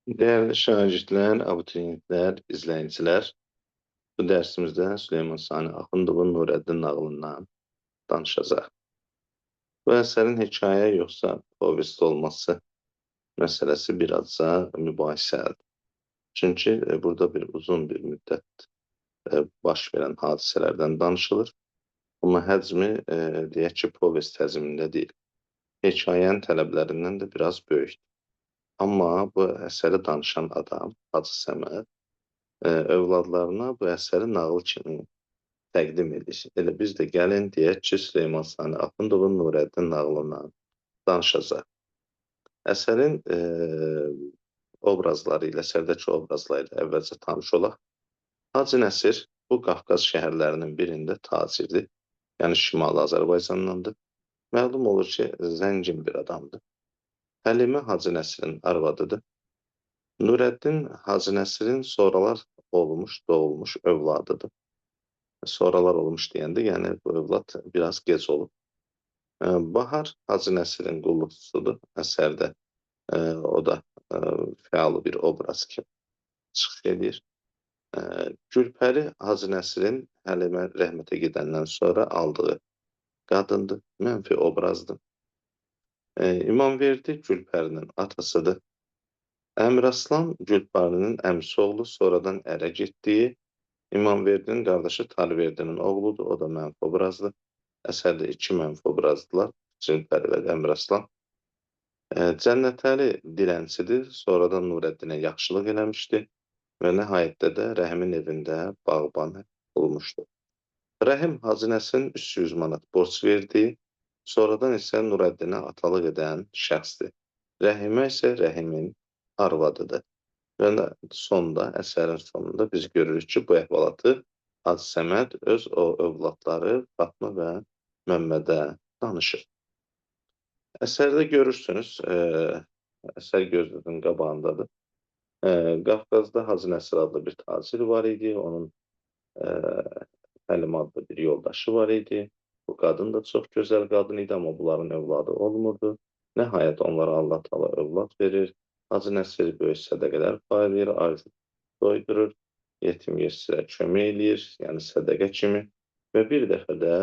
Değerli şagirdlər, abituriyentlər, izləyicilər, bu dərsimizdə Süleyman Sani Axundovun Nurəddin nağılından danışacaq. Bu əsərin hekayə yoxsa povest olması məsələsi birazca mübahisəlidir. Çünki burada bir uzun bir müddət baş verən hadisələrdən danışılır. Amma həcmi, deyək ki, povest həcmində deyil. Hekayənin tələblərindən də biraz böyükdür. Amma bu əsəri danışan adam, Hacı Səməd, övladlarına bu əsəri nağıl kimi təqdim edir. Elə biz də gəlin deyək ki, Süleyman Sani Axundovun Nurəddin nağılından danışacaq. Əsərin obrazları ilə, əsərdəki obrazları ilə əvvəlcə tanış olaq. Hacı Nəsir bu Qafqaz şəhərlərinin birində tacirdir. Yəni Şimali Azərbaycandandır. Məlum olur ki, zəngin bir adamdır. Həlimə Hacı Nəsirin arvadıdır. Nurəddin Hacı Nəsirin sonralar olmuş, doğulmuş övladıdır. Sonralar olmuş deyəndə, yəni bu övlad biraz gec olub. Bahar Hacı Nəsirin qulluqçusudur. Əsərdə o da fəal bir obraz kimi çıxış edir. Gülpəri Hacı Nəsirin Həlimə rəhmətə gedəndən sonra aldığı qadındır, mənfi obrazdır. İmamverdi Gülpərinin atasıdır. Əmiraslan Gülpərinin əmisi oğlu, sonradan ərə getdiyi İmamverdinin qardaşı Tarverdinin oğludur, o da mənfi obrazdır. Əsərdə iki mənfi obrazdırlar, Gülpəri və Əmiraslan. Cənnətəli dilənçidir, sonradan Nurəddinə yaxşılıq eləmişdi və nəhayətdə də Rəhimin evində bağban olmuşdu. Rəhim Hacı Nəsirin 300 manat borc verdiyi, sonradan isə Nurəddinə atalıq edən şəxsdir. Rəhimə isə Rəhimin arvadıdır. Və sonda, əsərin sonunda biz görürük ki, bu əhvalatı Hacı Səməd öz o övladları Fatma və Məmmədə danışır. Əsərdə görürsünüz, əsər gözünüzün qabağındadır. Qafqazda Hacı Nəsir adlı bir tacir var idi, onun Həlim adlı bir yoldaşı var idi. Bu qadın da çox gözəl qadın idi, amma bunların övladı olmurdu. Nəhayət onlara Allah Taala övlad verir. Hacı Nəsir böyük sədəqələr paylayır, acı doydurur, yetim yesirə kömək eləyir, yəni sədəqə kimi. Və bir dəfə də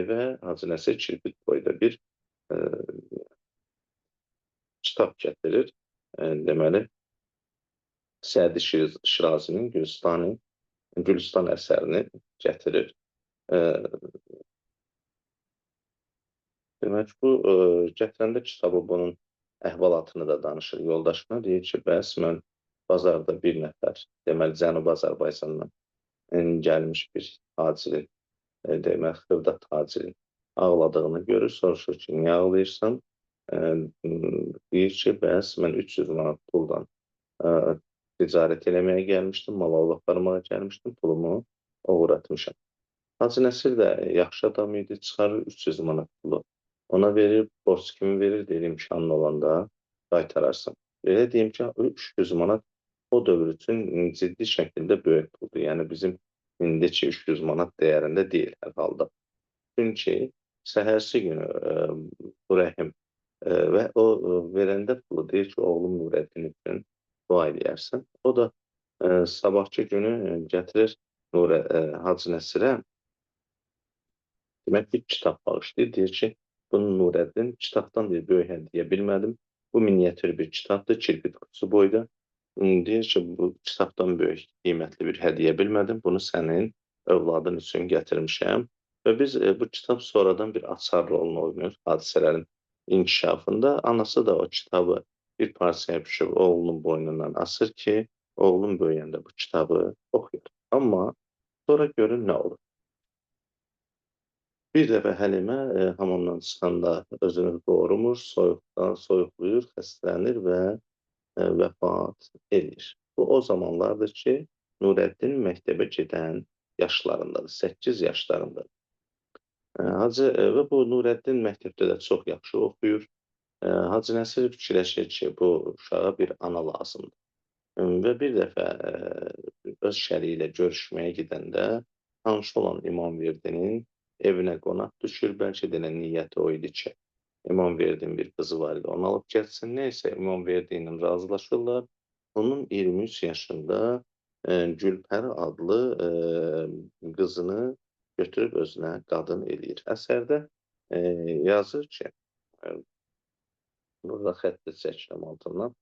evə Hacı Nəsir kirpit boyda bir kitab gətirir. Deməli, Sədi Şirazinin Gülüstan əsərini gətirir. Demək, bu gətirəndə kitabı bunun əhvalatını da danışır yoldaşına. Deyir ki, bəs mən bazarda bir nəfər, deməli, Cənubi Azərbaycandan gəlmiş bir tacirin, demək, xırda tacirin ağladığını görür, soruşur ki, niyə ağlayırsan? Deyir ki, bəs mən 300 manat puldan ticarət eləməyə gəlmişdim, mal alıb aparmağa gəlmişdim, pulumu oğratmışam. Hacı Nəsir də yaxşı adam idi, çıxarır 300 manat pulu. Ona verir, borc kimi verir, deyir, imkanın olanda qaytararsan. Belə deyim ki, 300 manat o dövr üçün ciddi şəkildə böyük puldur. Yəni bizim indiki 300 manat dəyərində deyil hər halda. Çünki səhərsi günü bu Rəhim və o verəndə pulu deyir ki, oğlum Nurəddin üçün dua eləyərsən. O da sabahçı günü gətirir Hacı Nəsirə, demək, bir kitab bağışlayır. Deyir ki, bunu Nurəddin kitabdan deyir, böyük hədiyyə bilmədim. Bu miniatür bir kitabdır, kirpit qutusu boyda. Deyir ki, bu kitabdan böyük qiymətli bir hədiyyə bilmədim. Bunu sənin övladın üçün gətirmişəm. Və biz bu kitab sonradan bir açar rolunu oynayır hadisələrin inkişafında. Anası da o kitabı bir parçaya büküb oğlunun boynundan asır ki, oğlum böyüyəndə bu kitabı oxuyur. Amma sonra görün nə olur. Bir dəfə Həlimə hamamdan çıxanda özünü doğrumur, soyuqdan soyuqluyur, xəstələnir və vəfat edir. Bu o zamanlardır ki, Nurəddin məktəbə gedən yaşlarındadır, 8 yaşlarındadır. Hacı və bu Nurəddin məktəbdə də çox yaxşı oxuyur. Hacı Nəsir fikirləşir ki, bu uşağa bir ana lazımdır. Və bir dəfə öz şəriyi ilə görüşməyə gedəndə tanışı olan İmamverdinin evinə qonaq düşür. Bəlkə də niyyəti o idi ki, İmamverdinin bir qızı var idi, onu alıb gəlsin. Neysə, İmamverdi ilə razılaşırlar. Onun 23 yaşında Gülpəri adlı qızını götürüb özünə qadın eləyir. Əsərdə yazır ki, burada xətti çəkirəm altından.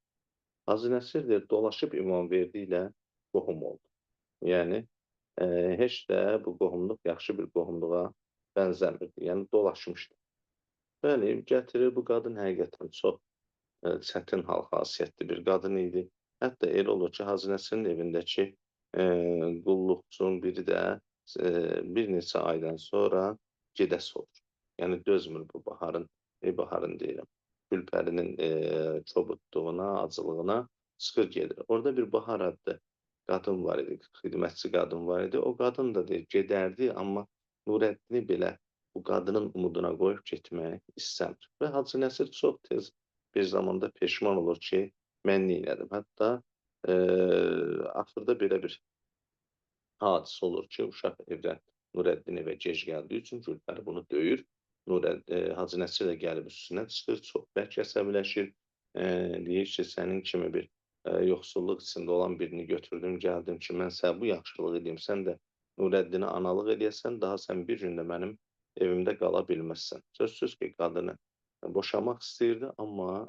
Hacı Nəsir deyir, dolaşıb İmamverdi ilə qohum oldu. Yəni, heç də bu qohumluq yaxşı bir qohumluğa bənzəmirdi. Yəni, dolaşmışdı. Bəli, gətirir, bu qadın həqiqətən çox çətin hal xasiyyətli bir qadın idi. Hətta elə olur ki, Hacı Nəsirin evindəki qulluqçunun biri də bir neçə aydan sonra gedəsi olur. Yəni, dözmür bu baharın, baharın deyirəm, Gülpərinin çobudluğuna, acılığına çıxır gedir. Orada bir Bahar adlı qadın var idi, xidmətçi qadın var idi. O qadın da deyir, gedərdi, amma Nurəddini belə bu qadının umuduna qoyub getmək istəmir. Və Hacı Nəsir çox tez bir zamanda peşman olur ki, mən neynədim? Hətta axırda belə bir hadisə olur ki, uşaq evdə Nurəddin evə gec gəldiyi üçün Gülpəri bunu döyür. Hacı Nəsir də gəlib üstünə çıxır, çox bərk əsəbiləşir. Deyir ki, sənin kimi bir yoxsulluq içində olan birini götürdüm, gəldim ki, mən sənə bu yaxşılığı edeyim, sən də Nurəddinə analıq eləyəsən, daha sən bir gündə mənim evimdə qala bilməzsən. Sözsüz ki, qadını boşamaq istəyirdi, amma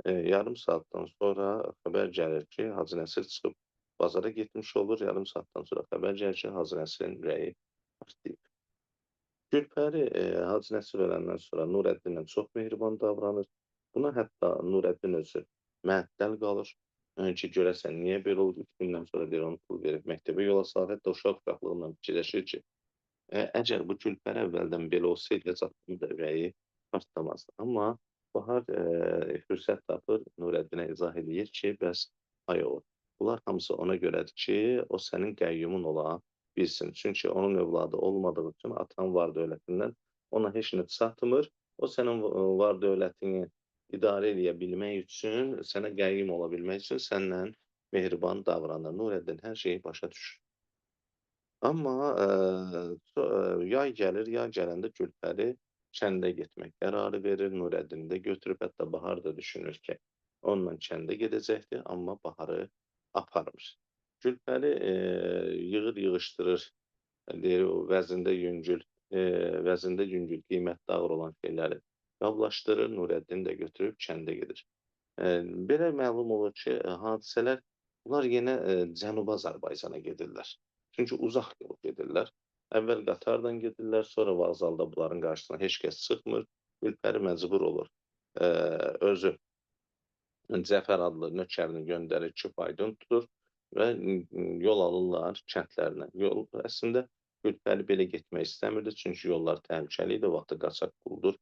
yarım saatdan sonra xəbər gəlir ki, Hacı Nəsir çıxıb bazara getmiş olur. Yarım saatdan sonra xəbər gəlir ki, Hacı Nəsirin ürəyi partlayıb. Gülpəri Hacı Nəsir öləndən sonra Nurəddinlə çox mehriban davranır. Buna hətta Nurəddin özü məəttəl qalır. Ki, görəsən niyə belə oldu? 3 gündən sonra deyir, onu pul verib məktəbə yola salır. Hətta uşaq uşaqlığından fikirləşir ki, əgər bu Gülpəri əvvəldən belə olsaydı, heç atının da ürəyi partlamazdı. Amma Bahar fürsət tapır, Nurəddinə izah eləyir ki, bəs ay oğul, bunlar hamısı ona görədir ki, o sənin qəyyumun ola bilsin. Çünki onun övladı olmadığı üçün atan var dövlətindən ona heç nə çatmır. O sənin var dövlətini idarə eləyə bilmək üçün, sənə qəyyum ola bilmək üçün səndən mehriban davranır. Nurəddin hər şeyi başa düşür. Amma yay gəlir, yay gələndə Gülpəri kəndə getmək qərarı verir. Nurəddini də götürüb, hətta Bahar da düşünür ki, onunla kəndə gedəcəkdir, amma Baharı aparmır. Gülpəri yığır, yığışdırır, deyir, o vəzində yüngül, qiymətli ağır olan şeyləri qablaşdırır, Nurəddin də götürüb kəndə gedir. Belə məlum olur ki, hadisələr, bunlar yenə Cənubi Azərbaycana gedirlər. Çünki uzaq yol gedirlər. Əvvəl qatardan gedirlər, sonra vağzalda bunların qarşısına heç kəs çıxmır. Gülpəri məcbur olur. Özü Cəfər adlı nökərini göndərir ki, fayton tutur və yol alırlar kəndlərinə. Yol, əslində Gülpəri belə getmək istəmirdi, çünki yollar təhlükəli idi, o vaxtda qaçaq quldur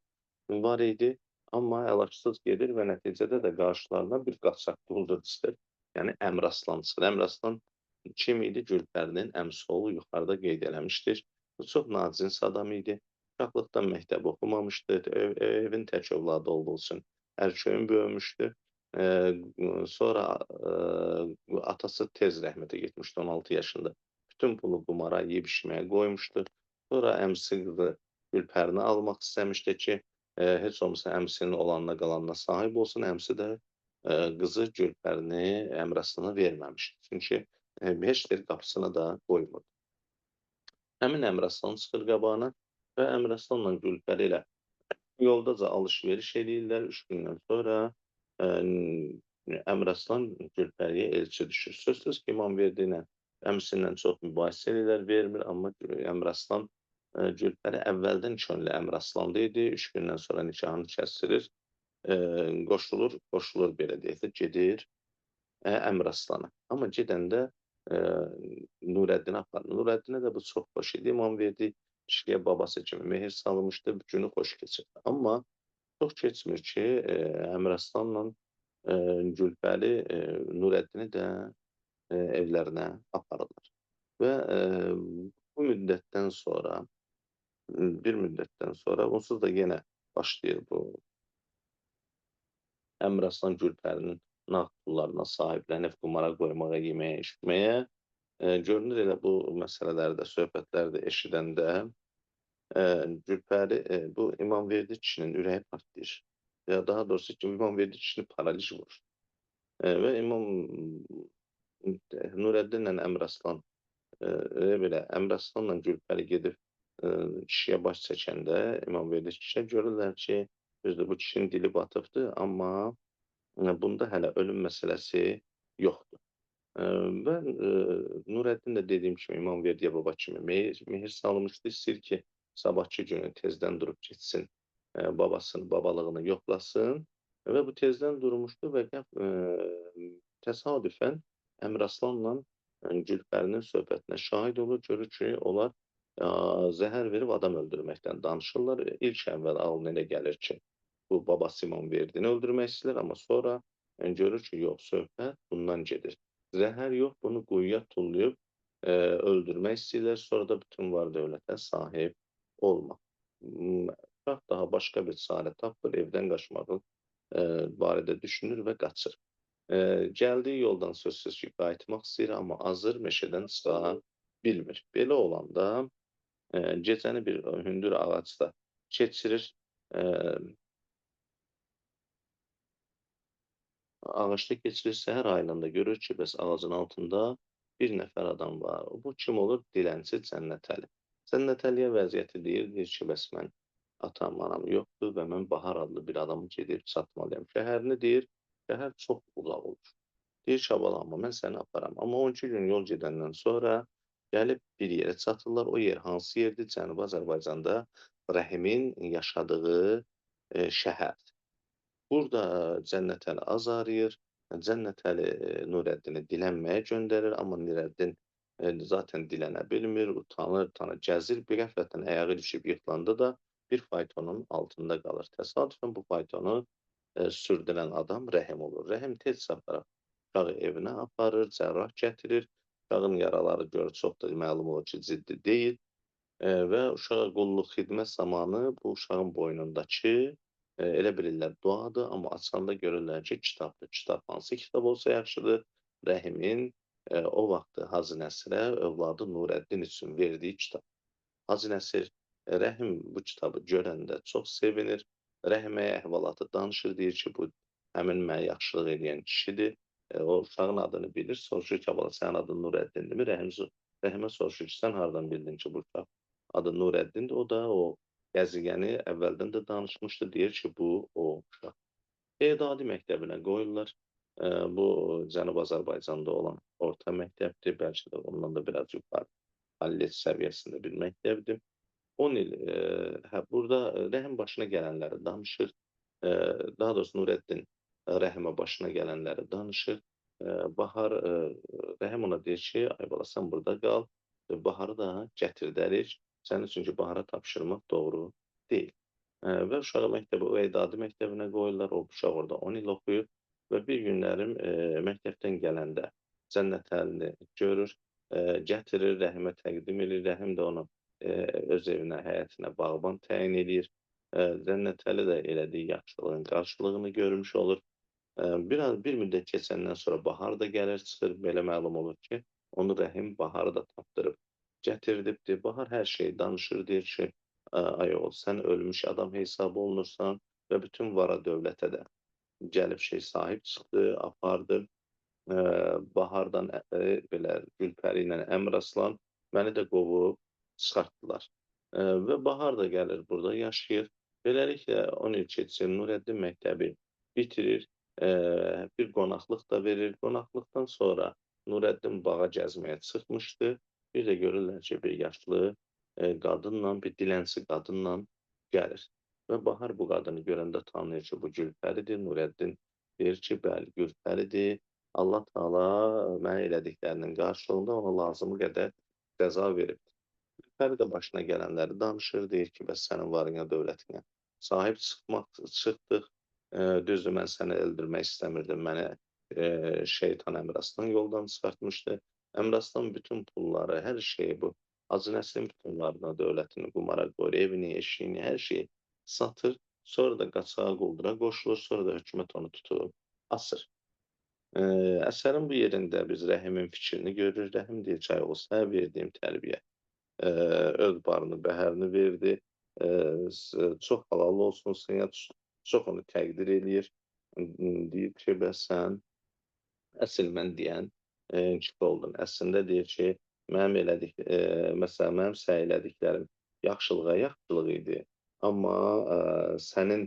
var idi. Amma əlacısız gedir və nəticədə də qarşılarına bir qaçaq quldur çıxır. Yəni Əmraslan çıxır. Əmraslan kim idi? Gülpərinin əmsi oğlu, yuxarıda qeyd eləmişdir. Bu çox nacins adam idi. Uşaqlıqdan məktəb oxumamışdı. Evin tək övladı olduğu üçün ərköyün böyümüşdü. Sonra atası tez rəhmətə getmişdi 16 yaşında. Bütün pulu qumara, yeyib içməyə qoymuşdu. Sonra əmsi qızı Gülpərini almaq istəmişdi ki, heç olmasa əmsinin olanına qalanına sahib olsun. Əmsi də qızı Gülpərini Əmraslana verməmişdi. Çünki heç bir qapısına da qoymurdu. Həmin Əmraslan çıxır qabağına və Əmraslanla Gülpəri ilə yoldaca alış-veriş eləyirlər. 3 gündən sonra Əmraslan Gülpəriyə elçi düşür. Sözsüz ki, İmamverdi ilə əmsindən çox mübahisə eləyirlər, vermir, amma Əmraslan Gülpəri əvvəldən könlü Əmraslan'da idi. 3 gündən sonra nikahını kəstirir, qoşulur belə deyək də, gedir Əmraslana. Amma gedəndə Nurəddini aparır. Nurəddinə də bu çox xoş idi. İmamverdi kişiyə babası kimi mehir salmışdı, günü xoş keçirdi. Amma çox keçmir ki, Əmraslanla Gülpəri Nurəddini də evlərinə aparırlar. Və bu müddətdən sonra, bir müddətdən sonra, onsuz da yenə başlayır bu Əmraslan Gülpərinin nağd pullarına sahiblənib qumara qoymağa, yeməyə, içməyə. Görünür elə bu məsələlərdə, söhbətlərdə eşidəndə Gülpəri, bu İmamverdi kişinin ürəyi partlayır. Ya daha doğrusu ki, İmamverdi kişini paralij vurur. Və İmam Nurəddinlə Əmraslan, belə Əmraslanla Gülpəri gedib kişiyə baş çəkəndə İmamverdi kişiyə görürlər ki, düzdür, bu kişinin dili batıbdır, amma bunda hələ ölüm məsələsi yoxdur. Və Nurəddin də dediyim kimi İmamverdiyə baba kimi mehir salmışdı. İstəyir ki, sabahkı günü tezdən durub getsin, babasını, babalığını yoxlasın və bu tezdən durmuşdu və təsadüfən Əmraslanla Gülpərinin söhbətinə şahid olur, görür ki, onlar zəhər verib adam öldürməkdən danışırlar. İlk əvvəl ağlına elə gəlir ki, bu babası İmamverdini öldürmək istəyirlər, amma sonra görür ki, yox, söhbət bundan gedir. Zəhər yox, bunu quyuya tullayıb öldürmək istəyirlər, sonra da bütün var dövlətə sahib olmaq. Uşaq daha başqa bir çarə tapmır, evdən qaçmağı barədə düşünür və qaçır. Gəldiyi yoldan sözsüz ki, qayıtmaq istəyir, amma azır, meşədən çıxa bilmir. Belə olanda gecəni bir hündür ağacda keçirir. Ağacda keçirir, səhər ayılanda görür ki, bəs ağacın altında bir nəfər adam var. Bu kim olur? Dilənçi Cənnətəli. Cənnətəliyə vəziyyəti deyir, deyir ki, bəs mən atam, anam yoxdur və mən Bahar adlı bir adamı gedib çatmalıyam. Şəhərini deyir, şəhər çox uzaq olur. Deyir ki, bala, amma mən səni aparam. Amma 12 gün yol gedəndən sonra gəlib bir yerə çatırlar. O yer hansı yerdir? Cənubi Azərbaycanda Rəhimin yaşadığı şəhərdir. Burada Cənnətəli azarıyır. Cənnətəli Nurəddini dilənməyə göndərir, amma Nurəddin zaten dilənə bilmir, utanır, gəzir. Bir qəflətən ayağı düşüb yıxılanda da bir faytonun altında qalır. Təsadüfən bu faytonu sürdürən adam Rəhim olur. Rəhim tez aparır, uşağı evinə aparır, cərrah gətirir. Uşağın yaraları görür, çox da məlum olur ki, ciddi deyil. Və uşağa qulluq xidmət zamanı bu uşağın boynundakı elə bilirlər duadır, amma açanda görürlər ki, kitabdır. Kitab hansı kitab olsa yaxşıdır? Rəhimin o vaxtı Hacı Nəsirə övladı Nurəddin üçün verdiyi kitab. Hacı Nəsir Rəhim bu kitabı görəndə çox sevinir. Rəhimə əhvalatı danışır, deyir ki, bu həmin mənə yaxşılıq eləyən kişidir. O uşağın adını bilir, soruşur ki, bala, sənin adın Nurəddindirmi? Rəhimə soruşur ki, sən hardan bildin ki, bu uşaq adı Nurəddindir? O da o gəzigəni əvvəldən də danışmışdı, deyir ki, bu o uşaq. Edadi məktəbinə qoyurlar. Bu Cənubi Azərbaycanda olan orta məktəbdir, bəlkə də ondan da biraz yuxarı kollec səviyyəsində bir məktəbdir. 10 il burada Rəhim başına gələnləri danışır. Daha doğrusu Nurəddin Rəhimə başına gələnləri danışır. Bahar Rəhim ona deyir ki, ay bala, sən burada qal, Baharı da gətirdərik. Sənin üçün ki, Bahara tapşırmaq doğru deyil. Və uşağı məktəbə, o edadi məktəbinə qoyurlar. O uşaq orada 10 il oxuyur və bir günlərim məktəbdən gələndə Cənnətəlini görür, gətirir, Rəhimə təqdim edir. Rəhim də onu öz evinə, həyətinə bağban təyin edir. Cənnətəli də elədiyi yaxşılığın qarşılığını görmüş olur. Biraz bir müddət keçəndən sonra Bahar da gəlir, çıxır. Belə məlum olur ki, onu Rəhim Baharı da tapdırıb gətirdibdir. Bahar hər şeyi danışır, deyir ki, ay oğul, sən ölmüş adam hesabı olunursan və bütün vara dövlətə də gəlib şey sahib çıxdı, apardı. Bahardan belə Gülpəri ilə Əmraslan məni də qovub çıxartdılar. Və Bahar da gəlir burada yaşayır. Beləliklə 10 il keçir, Nurəddin məktəbi bitirir, bir qonaqlıq da verir. Qonaqlıqdan sonra Nurəddin bağa gəzməyə çıxmışdı. Bir də görürlər ki, bir yaşlı qadınla, bir dilənçi qadınla gəlir. Və Bahar bu qadını görəndə tanıyır ki, bu Gülpəridir. Nurəddin deyir ki, bəli, Gülpəridir. Allah Teala mənə elədiklərinin qarşılığında ona lazımı qədər cəza veribdir. Gülpəri də başına gələnləri danışır, deyir ki, bəs sənin varına, dövlətinə sahib çıxdıq. Düzdür, mən səni öldürmək istəmirdim. Məni şeytan Əmraslan yoldan çıxartmışdı. Əmraslan bütün pulları, hər şeyi bu Hacı Nəsirin bütün varına, dövlətini qumara qoyur, evini, eşiyini, hər şeyi satır. Sonra da qaçağa quldura qoşulur, sonra da hökumət onu tutub asır. Əsərin bu yerində biz Rəhimin fikrini görürük. Rəhim deyir ki, ay oğul, sənə verdiyim tərbiyə öz barını, bəhərini verdi. Çox halal olsun sənə, çox onu təqdir eləyir. Deyir ki, bəs sən Əsl mən deyən kişi oldun. Əslində deyir ki, mənim elədik, məsələn, mənim səy elədiklərim yaxşılığa yaxşılıq idi. Amma sənin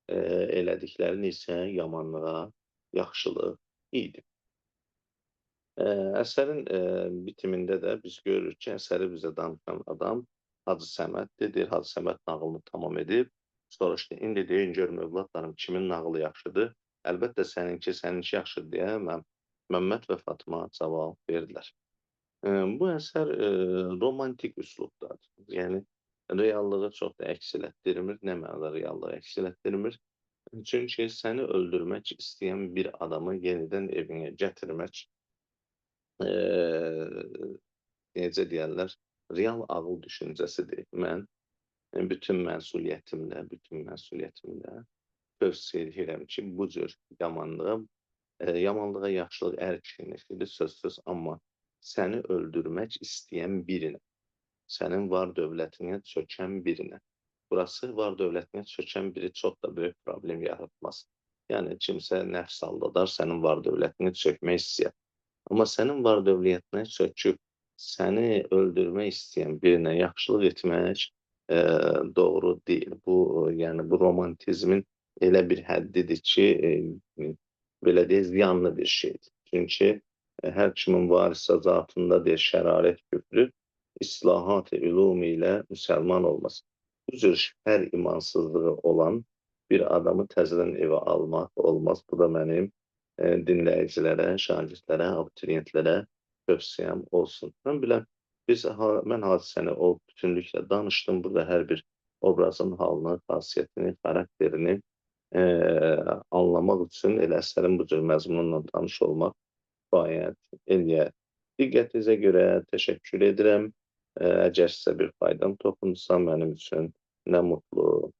elədiklərin isə yamanlığa yaxşılıq idi. Əsərin bitimində də biz görürük ki, əsəri bizə danışan adam Hacı Səməddir. Deyir, Hacı Səməd nağılını tamam edib. Soruşdu, indi deyin görüm övladlarım kimin nağılı yaxşıdır? Əlbəttə səninki yaxşıdır deyə Məmməd və Fatma cavab verdilər. Bu əsər romantik üslubdadır. Yəni reallığı çox da əks elətdirmir. Nə mənada reallığı əks elətdirmir? Çünki səni öldürmək istəyən bir adamı yenidən evinə gətirmək, necə deyərlər, real ağıl düşüncəsidir. Mən bütün məsuliyyətimlə, tövsiyə edirəm ki, bu cür yamanlığa, yamanlığa yaxşılıq hər kişinin işidir, sözsüz, amma səni öldürmək istəyən birinə, sənin var dövlətinə çökən birinə, burası var dövlətinə çökən biri çox da böyük problem yaratmaz. Yəni, kimsə nəfs aldadar, sənin var dövlətini çökmək istəyər. Amma sənin var dövlətinə çöküb, səni öldürmək istəyən birinə yaxşılıq etmək doğru deyil. Bu, yəni, bu romantizmin elə bir həddidir ki, belə deyək, ziyanlı bir şeydir. Çünki hər kimin varisa zatında deyir, şərarət küfrü, islahat-ı ülum ilə müsəlman olmaz. Bu cür hər imansızlığı olan bir adamı təzədən evə almaq olmaz. Bu da mənim dinləyicilərə, şagirdlərə, abituriyentlərə tövsiyəm olsun. Mən biləm, mən hadisəni o bütünlüklə danışdım. Burada hər bir obrazın halını, xasiyyətini, xarakterini anlamaq üçün elə əsərin bu cür məzmununla tanış olmaq kifayət eləyər. Diqqətinizə görə təşəkkür edirəm. Əgər sizə bir faydam toxunsa, mənim üçün nə mutlu.